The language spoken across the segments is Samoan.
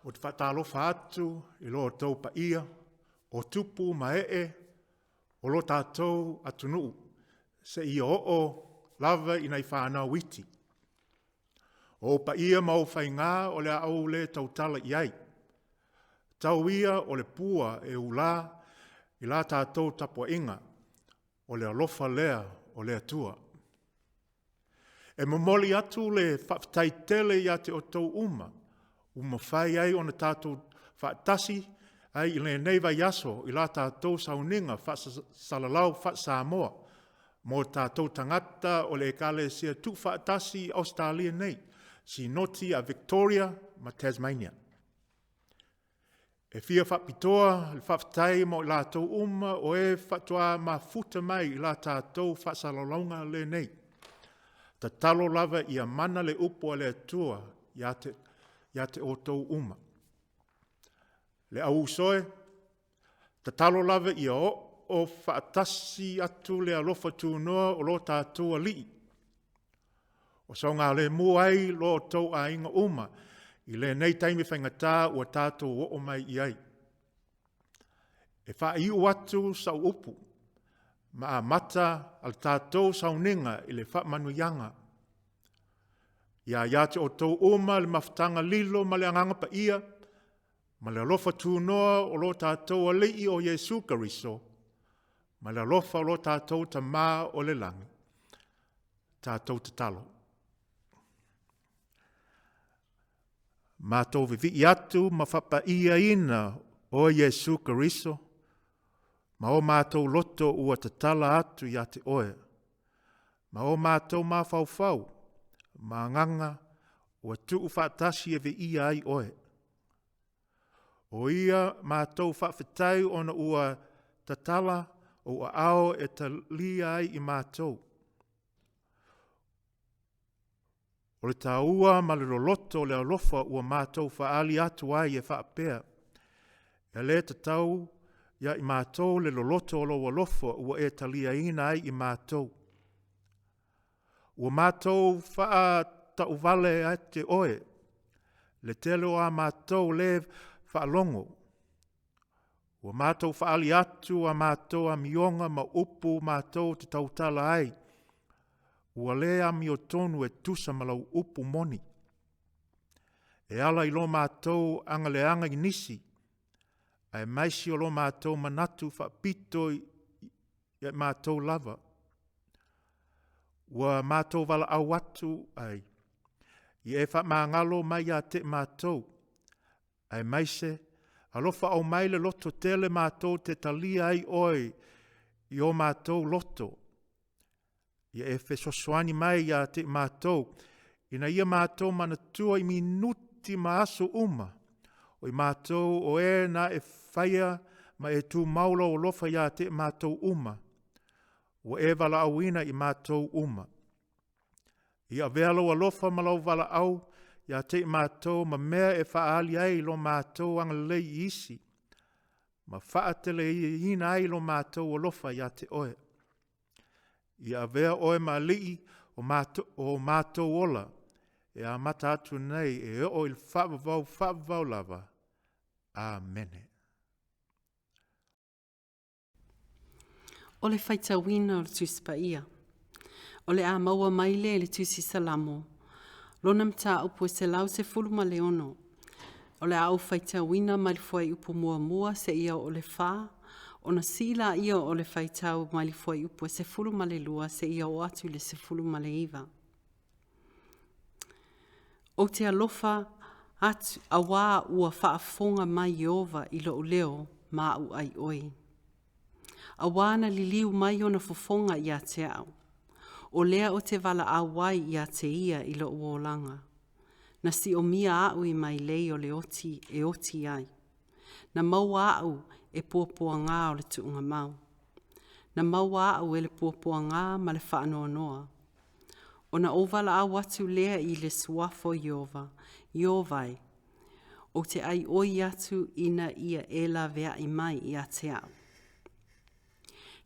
Ou te faatalofa atu i lo outou paia o tupu ma ee o lo tatou atunuu seia oo lava i nai fanau iti. O ou paia ma ou faiga o le a ou le tautala i ai. Tau ia o le pua e ula i la tatou tapuaiga, o le alofa lea o le Atua. E momoli atu le faafetai tele ia te outou uma ua mafai ai ona tatou faatasi ai i lenei vaiaso i la tatou sauniga faasalalau faa-Samoa mo tatou tagata o le Ekalesia Tuufaatasi i Ausetalia nei, Sinoti a Victoria ma Tasmania. E fia faapitoa le faafetai mo i latou uma o e faatoa mafuta mai i la tatou faasalalauga lenei. Tatalo lava ia mana le upu a le Atua ia te outou uma. Le au uso e, tatalo lava ia oo faatasi atu le alofa tunoa o lo tatou Alii, o saogalemu ai lo outou aiga uma i lenei taimi faigata ua tatou oo mai i ai. E faaiu atu sau upu ma amata a le tatou sauniga i le faamanuiaga. Ia ia te outou uma le mafutaga lilo ma le Agaga Paia, ma le alofa tunoa o lo tatou Alii o Iesu Keriso, ma le alofa o lo tatou Tama o le lagi. Tatou tatalo. Matou vivii atu ma faapaiaina oe Iesu Keriso, ma o matou loto ua tatala atu ia te oe, ma o matou mafaufau ma agaga ua tuufaatasi e viia ai oe. O ia matou faafetai ona ua tatala ou aao e talia ai i matou. O le taua ma le loloto o le alofa ua matou faaali atu ai e faapea, e le tatau ia i matou le loloto o lou alofa ua e taliaina ai i matou. Ua matou faatauvale ia te oe le tele o a matou le faalogo. Ua matou faaali atu a matou amioga ma upu matou te tautala ai, ua le amiotonu e tusa ma lau upu moni. E ala i lo matou agaleaga i nisi, aemaise o lo matou manatu faapito ia i matou lava, ua matou valaau atu ai, ia e faamagalo mai ia te matou, aemaise alofa aumai le lototele matou te talia ai oe i o matou loto. Ia e fesoasoani mai ia te i matou, ina ia matou manatua i minute ma aso uma, o i matou o e na e faia ma e tumau lou alofa ia te matou uma, ua e valaauina i matou uma. Ia avea lou alofa ma lou valaau ia te i matou ma mea e faaali ai lo matou agalelei i isi, ma faateleina ai lo matou alofa ia te oe. Ia avea oe ma alii o matou ola, e amata atu nei e oo i le faavavau faavavau lava. Amene. O le faitauina o le Tusi Paia. O le a maua mai lea i le Tusi Salamo, lona mataupu e 116. O le a ou faitauina mai le fuaiupu muamua seia oo i le 4, ona sii lea o le faitau mai le fuaiupu 12 seia oo atu i le 19. Ou te alofa atu auā ua faafofoga mai Ieova i lou leo ma aʻu aioi, Auā na liliu mai ona fofoga ia te au, o lea ou te valaau ai ia te ia i lou olaga. Na siomia au i mailei o le oti e oti ai, na maua au e puapuagā o le tuugamau. Na maua au e le puapuagā ma le faanoanoa. Ona ou valaau atu lea i le suafa o Ieova, Ieova e, ou te aioi atu ina ia e laveai mai ia te au.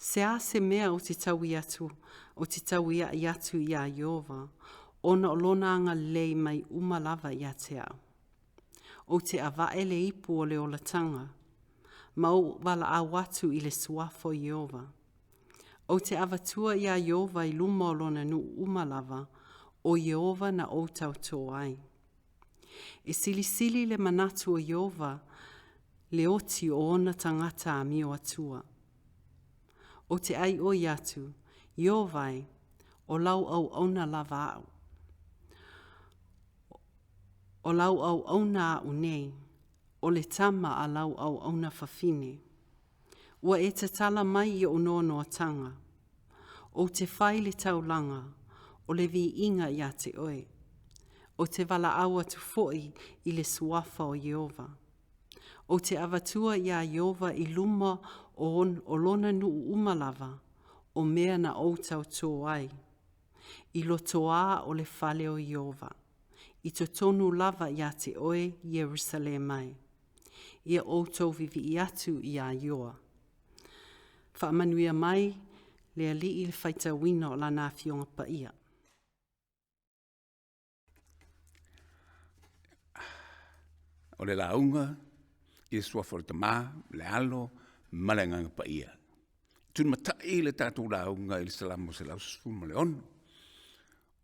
Se a se mea ou te taui atu, ou te tauiai atu iā Ieova, ona o lona agalelei mai uma lava ia te au. Ou te avae le ipu o le olataga, ma ou valaau atu i le suafa o Ieova. Ou te avatua iā Ieova i luma o lona nuu uma lava, o Ieova na ou tautō ai. E silisili le manatu o Ieova le oti o ona tagata amio atua. Ou te aioi atu, Ieova e, o lau auauna lava au. O lau auauna a'u nei, o le tama a lau auauna fafine. Ua e tatala mai i ou noanoataga. Ou te fai le taulaga, o le viiga iā te oe. Ou te valaau atu foi i le suafa o Ieova. Ou te avatua iā Ieova i luma o, o lona nuu uma lava, o mea na ou tautō ai, i lotoā o le fale o Ieova, i totonu lava iā te oe Ierusalema e. Ia outou vivii atu iā Ioa. Faamanuia mai le Alii i le faitauina o Lana Afioga Paia. O le lauga i le suafa o le Tama, le Alo ma le Agaga Paia. Tulimatai le tatou lauga i le Salamo 116,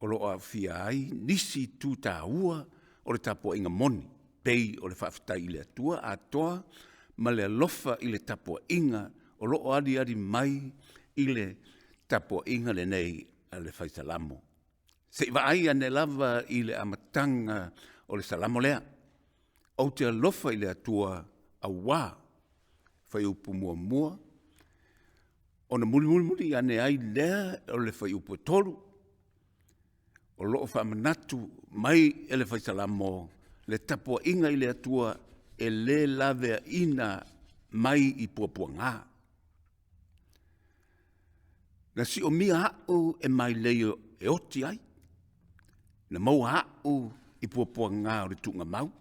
o lo o aofia ai nisi itu taua o le tapuaiga moni, pei o le faafetai i le Atua atoa ma le alofa i le tapuaiga o lo o aliali mai i le tapuaiga lenei a le fai Salamo. Se i vaai ane lava i le amataga o le Salamo lea, ou te alofa i le Atua aua, fuaiupu 1, ona mulimuli ane ai lea o le fuaiupu 3, o lo o faamanatu mai e le fai Salamo le tapuaiga i le Atua e le laveaiina mai i puapuaga. Na siomia au e mailei e oti ai, na maua au i puapuaga o le tuugamau,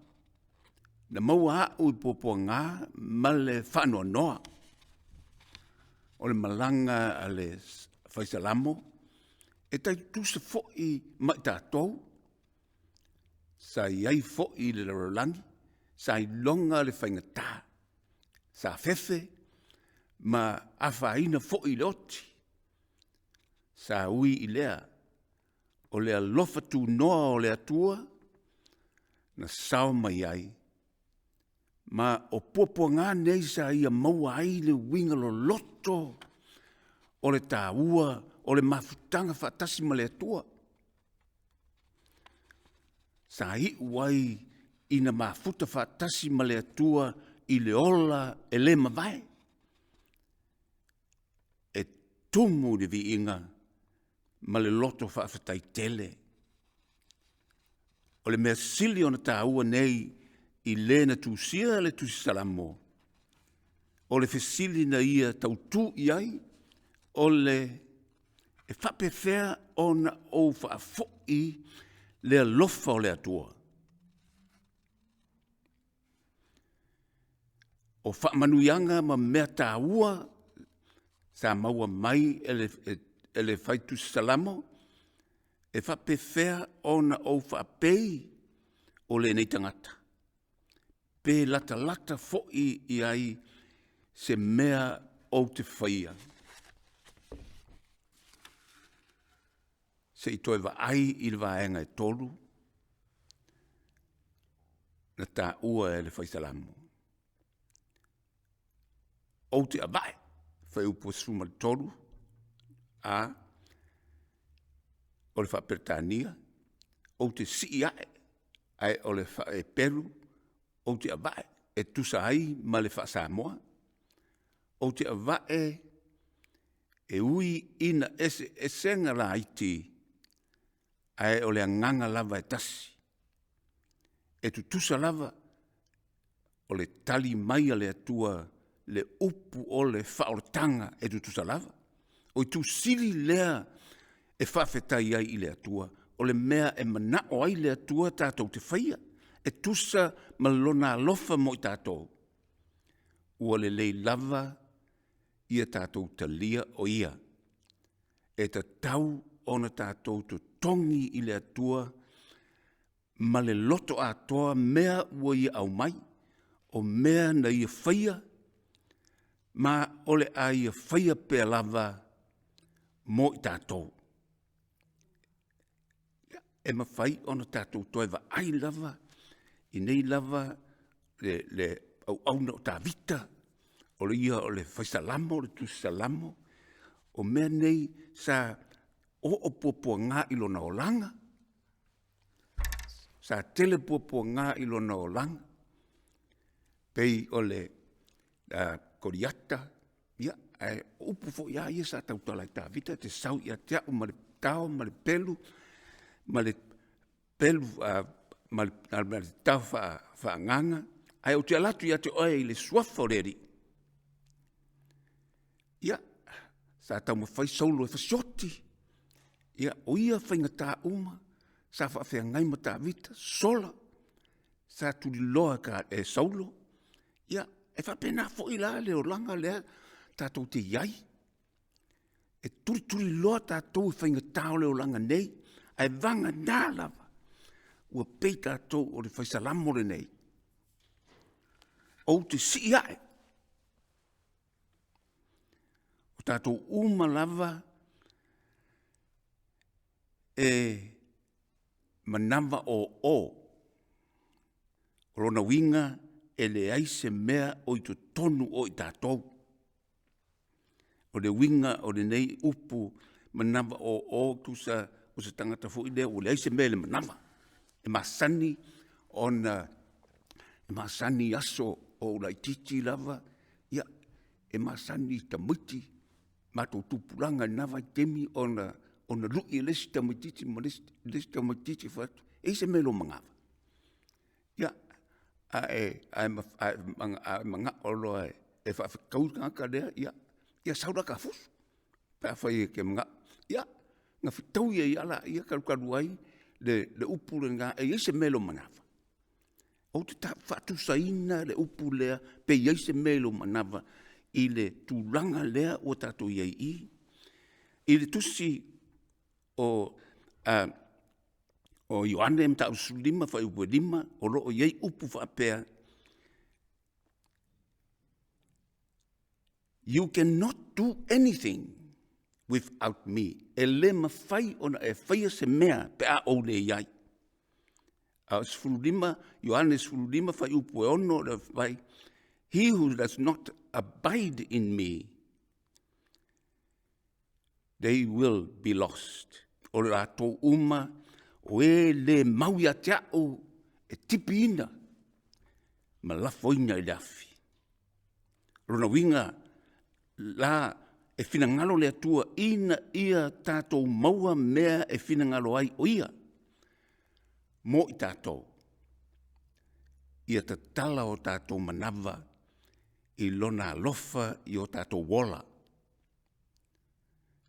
na maua au i puapuaga ma le faanoanoa. O le malaga a le fai Salamo, e tai tutusa foi ma i tatou sa i ai foi i le lalolagi, sa iloga le faigata, sa fefe ma afaina foi i le oti. Sa ui i lea, o le alofa tunoa o le Atua na sao mai ai ma o puapuaga nei sa ia maua ai le uiga loloto o le taua o le mafutaga faatasi ma le Atua. Sa iu ai ina mafuta faatasi ma le Atua i le ola e le mavae, e tumu i le viiga ma le loto faafetai tele. O le mea sili ona taua nei i le na tusia le tusi Salamo, o le fesili na ia tautu i ai, o le e faapefea ona ou faafoi le alofa o le Atua? O faamanuiaga ma mea taua sa maua mai e le fai tusi Salamo, e faapefea ona ou faapei o lenei tagata? Pe latalata foi i ai se mea ou te faia? Se i toe vaai i le vaega e 3 na taua e le fai Salamo. Ou te avae, fuaiupu 13 A o le faa-Peretania, ou te sii ae, ae o le faa-Eperu, ou te avae e tusa ai ma le faa-Samoa. Ou te avae e ui ina eseesega laiti, ae o le agaga lava e tasi. E tutusa lava o le tali mai a le Atua i le upu o le faaolataga e tutusa lava. O itu sili lea e faafetai ai i le Atua, o le mea e manao ai le Atua tatou te faia, e tusa ma Lona alofa mo i tatou, ua lelei lava ia tatou talia o Ia. E tatau ona tatou totogi i le Atua. ma le loto atoa mea ua ia aumai, o mea na ia faia, ma o le a ia faia pea lava mo i tatou. Ia, e mafai ona tatou toe vaai lava i nei lava le auauna o Tavita, o ia o le fai Salamo o le Tusi Salamo, o mea nei sa oo puapuaga i lona olaga, sa tele puapuaga i lona olaga, pei o le Koliata, ia ae o upu foi lava ia sa tautala ai Tavita, e te sau ia te au ma le tao ma le pelu, ma le tao faaagaga, ae ou te alu atu ia te oe i le Suafa o le Alii. Ia, sa taumafai Saulo e fasioti, ia o ia faigata uma sa faafeagai ma Tavita, sola sa tuliloa e Saulo, ia e faapena foi la le olaga lea tatou te i ai. E tulituliloa tatou e faigata o le olaga nei, ae vagana lava ua pei tatou o le fai Salamo lenei, ou te sii ae. O tatou uma lava e manava oo, o lona uiga e leai se mea o i totonu o i tatou. O le uiga o lenei upu manava oo, tusa o se tagata foi lea ua leai se mea i le manava. E masani ona, e masani i aso o ou laitiiti lava, ia e masani i tamaiti, matou tupulaga i na vaitaimi ona lui e le isi tamaitiiti ma le isi tamaitiiti fai atu, e i ai se mea i lou manava? Ia, a e manao loa e faafetaui le tagata lea, ia sau la ta fusu pe afai e te manao. Ia, na fetaui ai lava laia talu talu ai le upu lena, e i ai se mea i lou manava? Ou te faatusaina le upu lea pe i ai se mea i lou manava i le tulaga lea ua tatou i ai i i. I le tusi o Ioane Mataupu 15 fuaiupu e 5, o lo o i ai upu faapea, you cannot do anything without me. E le mafai ona e faia se mea pe a ou le i ai. A o le 15, Ioane 15 fuaiupu e 6 fai mai, he who does not abide in me, they will be lost. O latou uma o e le mau ia te au, e tipiina ma lafoina i le afi. O lona uiga la e finagalo le Atua ina ia tatou maua mea e finagalo ai o Ia mo i tatou, ia tatala o tatou manava i Lona alofa i o tatou ola.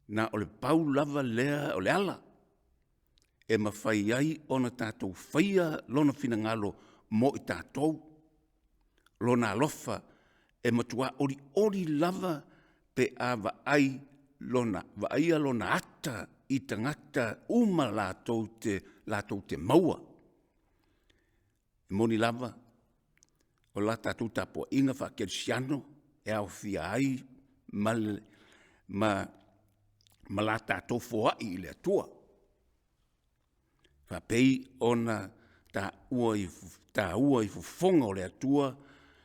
Na o le pau lava lea o le ala e mafai ai ona tatou faia Lona finagalo mo i tatou, Lona alofa e matua olioli lava pe a vaai vaaia Lona ata i tagata uma latou te maua. E moni lava o la tatou tapuaiga faakerisiano e aofia ai ma la tatou foai i le Atua, faapei ona taua i fofoga o le Atua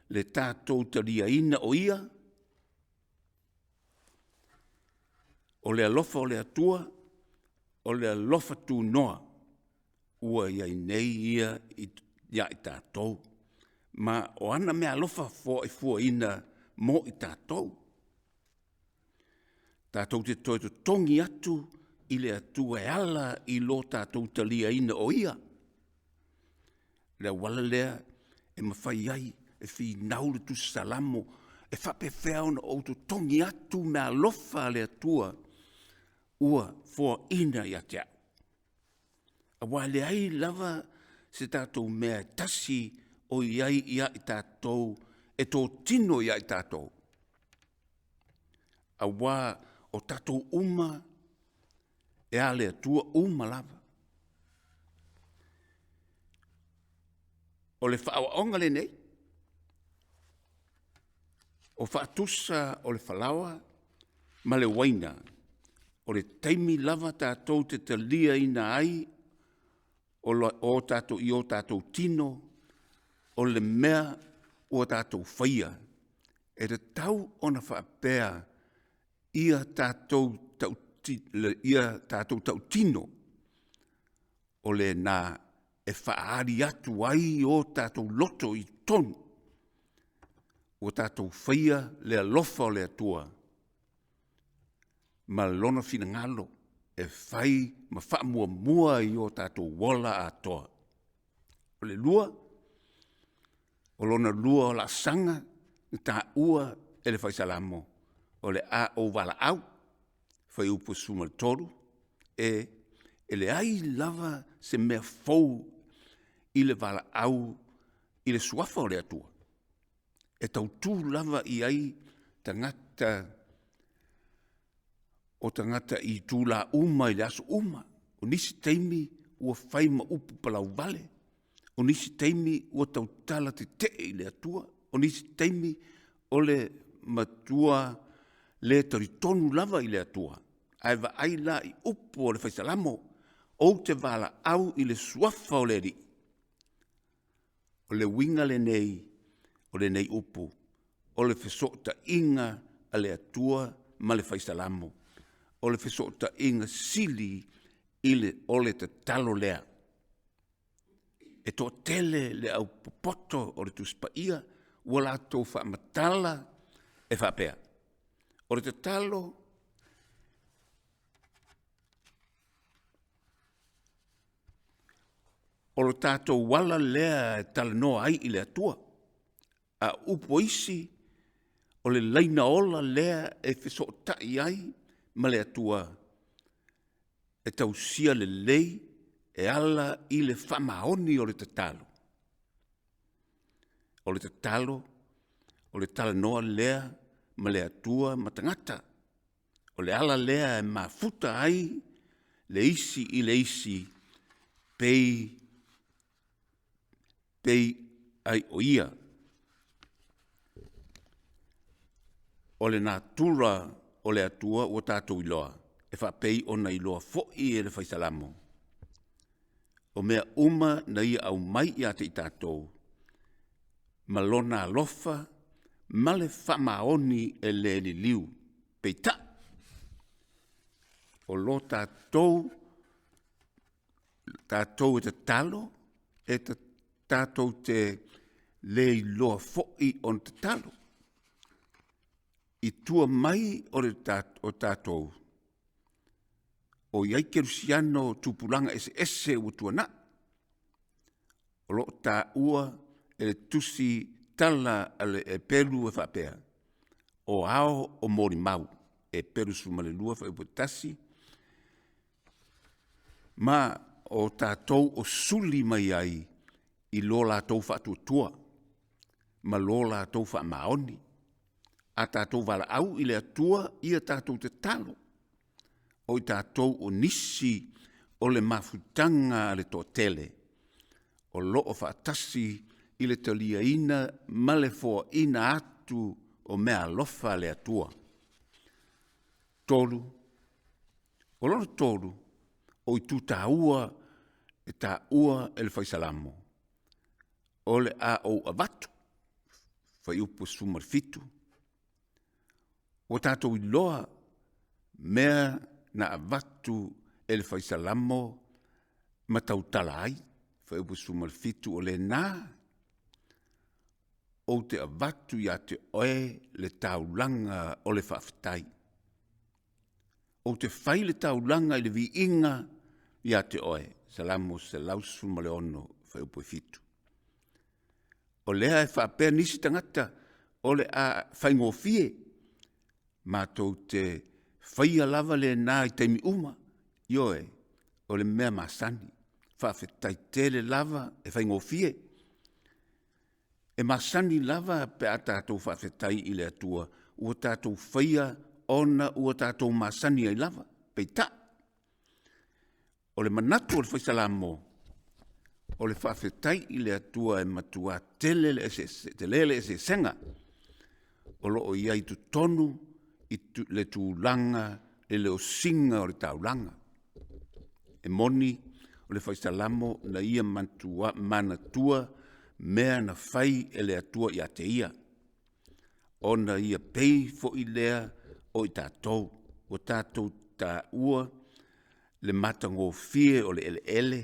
le tatou taliaina o Ia, o le alofa o le Atua, o le alofa tunoa ua i ai nei Ia ia i tatou, ma o ana meaalofa foai fuaina mo i tatou. Tatou te toe totogi atu i le Atua e ala i lo tatou taliaina o Ia, le auala lea e mafai ai, e finau le tusi Salamo, e faapefea ona ou totogi atu meaalofa a le Atua ua foaina ia te au? Aua e leai lava se tatou mea e tasi o i ai ia i tatou e totino ia i tatou, aua o tatou uma e a le Atua uma lava. O le faaoaoga lenei, o faatusa o le falaoa ma le uaina, o le taimi lava tatou te taliaina ai o tatou, i o tatou tino o le mea ua tatou faia, e tatau ona faapea ia tatou tautino o lena e faaali atu ai o tatou loto i totonu ua tatou faia le alofa o le Atua ma Lona finagalo e fai ma faamuamua i o tatou ola atoa. O le lua, o lona lua o laasaga na taua e le Fai Salamo, o le a ou valaau, fuaiupu 13, e leai lava se meafou i le valaau i le Suafa o le Atua, e tautu lava i ai tagata o tagata i itula uma i aso uma. O nisi taimi ua fai ma upu palauvale, o nisi taimi ua tautala tetee i le Atua, o nisi taimi o le matua le talitonu lava i le Atua, ae vaai la i upu a le Fai Salamo, ou te valaau i le Suafa o le Alii. O le uiga lenei o lenei upu, o le fesootaiga a le Atua ma le Fai Salamo, o le fesootaiga sili o le tatalo lea. E toatele le au popoto o le Tusi Paia ua latou faamatala e faapea, o le tatalo o lo tatou ala lea e talanoa ai i le Atua, a o upu a isi, o le laina ola lea e fesootai ai ma le Atua e tausia lelei e ala i le faamaoni o le tatalo. O le tatalo o le talanoa lea ma le Atua ma tagata, o le ala lea e mafuta ai le isi i le isi pei ai o ia. O le natura o le Atua ua tatou iloa, e faapei ona iloa foi e le Fai Salamo, o mea uma na ia aumai ia te i tatou ma Lona alofa ma le faamaoni e le liliu. Peitai, o lo tatou e tatalo, e tatou te le iloa foi ona tatalo i tua mai o tatou o i ai kerisiano o tupulaga eseese ua tuanai, o lo o taua e le tusi tala a le Eperu e faapea, o ao o molimau, Eperu 12 fuaiupu 1, ma o tatou o suli mai ai i lo latou faatuatua ma lo latou faamaoni. A tatou valaau i le Atua ia tatou tatalo, o i tatou o nisi o le mafutaga a le toatele o lo o faatasi i le taliaina ma le foaina atu o meaalofa a le Atua. O lona tolu, o itu taua e taua e le Fai Salamo, o le a ou avatu, fuaiupu 17. Ua tatou iloa mea na avatu e le Fai Salamo ma tautala ai, fuaiupu 17, o lena ou te avatu ia te oe le taulaga o le faafetai. Ou te fai le taulaga i le viiga ia te oe, Salamo 116 fuaiupu 7. O lea e faapea nisi tagata o le a faigofie, matou te faia lava lena i taimi uma, ioe, o le mea masani, faafetai tele lava e faigofie. E masani lava pe a tatou faafetai i le Atua ua tatou faia ona ua tatou masani ai lava. Peitai, o le manatu o le Fai Salamo, O le faafetai i le Atua e matuā tele le eseese, tele le eseesega o lo o i ai i totonu i le tulaga i le osiga o le taulaga. E moni o le Fai Salamo na ia matua manatua mea na fai e le Atua ia te ia, ona ia pei foi lea o i tatou ua tatou taua le matagofie o le eleele,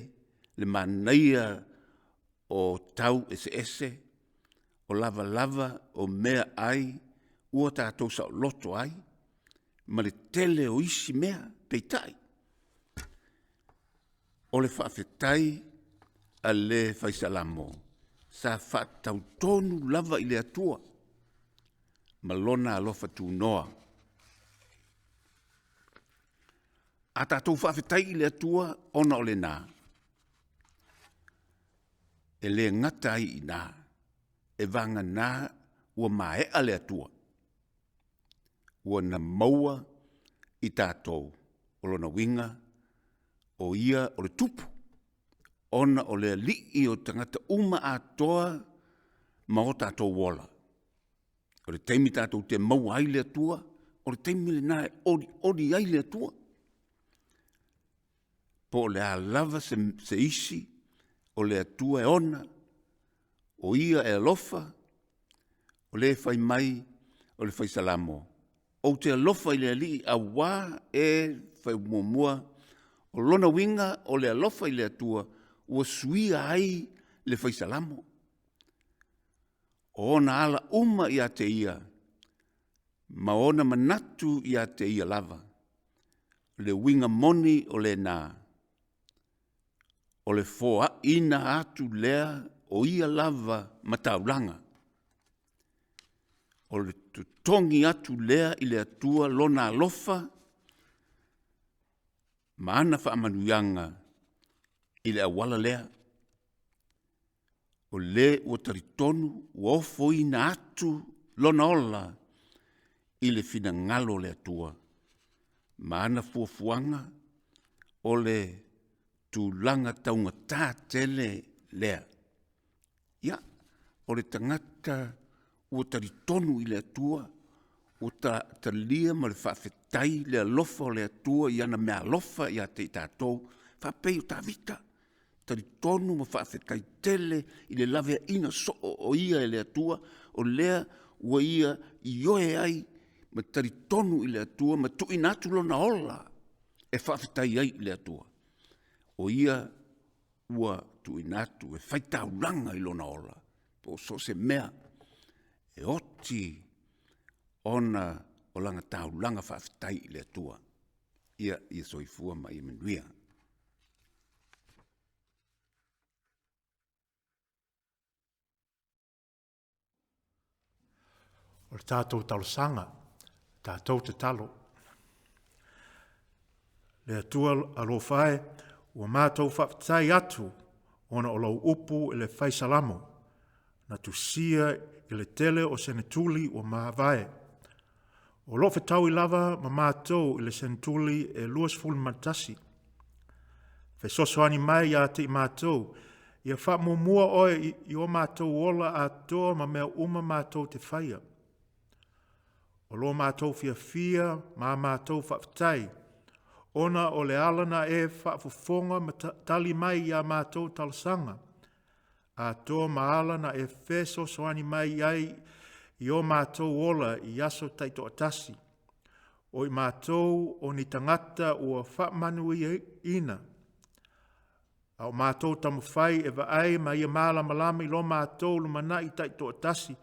le manaia o tau eseese, o lavalava o meaai ua tatou saoloto ai ma le tele o isi mea. Peitai, o le faafetai a le Fai Salamo, sa faatatau tonu lava i le Atua ma Lona alofa tunoa. A tatou faafetai i le Atua ona o lena, e le gata ai i ina, e vagana ua maea le Atua ua na maua i tatou, o lona uiga o Ia o le Tupu, ona o le Alii o tagata uma atoa ma o tatou ola. O le taimi tatou te maua ai le Atua, o le taimi lena e olioli ai le Atua. Po o le a lava se isi o le Atua e ona, o Ia e alofa, o le fai mai o le Fai Salamo, ou te alofa i le Alii aua e fai muamua, o lona uiga o le alofa i le Atua ua suia ai le Fai Salamo. O ona ala uma ia te ia ma ona manatu ia te ia lava, o le uiga moni o lena, o le foaina atu lea o ia lava ma taulaga. O le totogi atu lea i le Atua lona alofa ma ana faamanuiaga i le auala lea. O le ua talitonu ua ofoina atu lona ola i le finagalo o le Atua ma ana fuafuaga o le tulaga taugata tele lea. Ia, o le tagata ua talitonu i le Atua, ua talia ma le faafetai le alofa o le Atua i ana meaalofa ia te i tatou, faapei o Tavita, talitonu ma faafetai tele i le laveaiina soo o ia e le Atua, o lea ua ia ioe ai ma talitonu i le Atua ma tuuina atu lona ola e faafetai ai i le Atua, o ia ua tuuina atu e faitaulaga i lona ola po o so o se mea e oti ona o lana taulaga faafetai i le Atua. Ia soifua ma ia manuia. O le tatou talosaga, tatou tatalo. Le Atua alofa e, ua matou faafetai atu ona o lau upu i le fai salamo, na tusia i le tele o senetuli ua mavae. O lo o fetaui lava ma matou i le senetuli e 21. Fesoasoani mai ia te i matou, ia faamuamua oe i o matou ola atoa ma mea uma matou te faia. O lo matou fiafia ma matou faafetai, ona o le ala na e faafofoga ma tali mai ia matou talosaga, atoa ma ala na e fesoasoani mai ai i o matou ola i aso taitoatasi, o i matou o ni tagata ua faamanuiaina, a o matou taumafai e vaai ma ia malamalama i lo matou lumanai taitoatasi,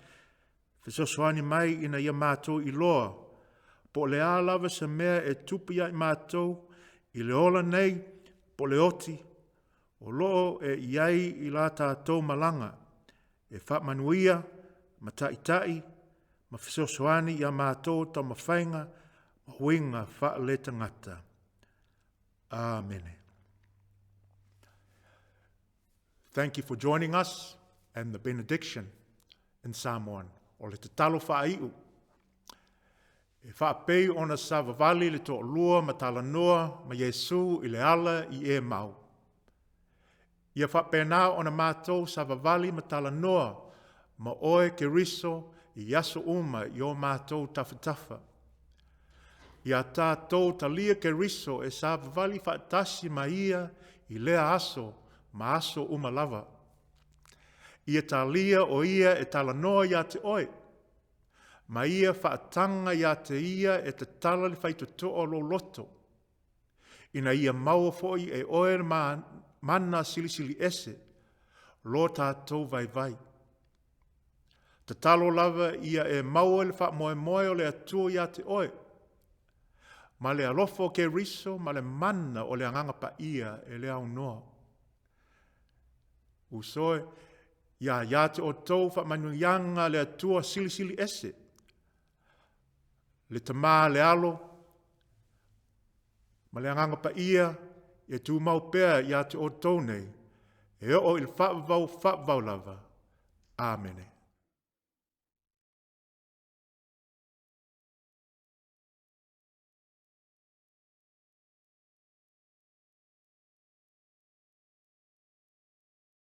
fesoasoani mai ina ia matou iloa, po o le a lava se mea e tupu ia i matou i le ola nei po o le oti, o lo o e i ai i la tatou malaga, e faamanuia ma taitai ma fesoasoani ia matou taumafaiga ma uiga faale-tagata. Amene. Thank you for joining us and the benediction in Samoan. O le tatalo faaiu. E faapei ona savavali le toalua ma talanoa ma Iesu i le ala i Emau. Ia faapena ona matou savavali ma talanoa ma oe Keriso i aso uma i o matou tafatafa. Ia tatou talia Keriso e savavali faatasi ma ia i lea aso ma aso uma lava. Ia talia o ia e talanoa ia te oe, ma ia faataga ia te ia e tatala le faitotoa o lou loto, ina ia maua foi e oe le mana silisili ese lo tatou vaivai. Tatalo lava ia e maua le faamoemoe o le Atua ia te oe, ma le alofa o Keriso ma le mana o le Agaga Paia e le aunoa. Uso e, ia ia te outou faamanuiaga le Atua silisili ese, le Tama le Alo, ma le Agaga Paia e tumau pea ia te outou nei, e oo i le faavavau faavavau lava. Amene.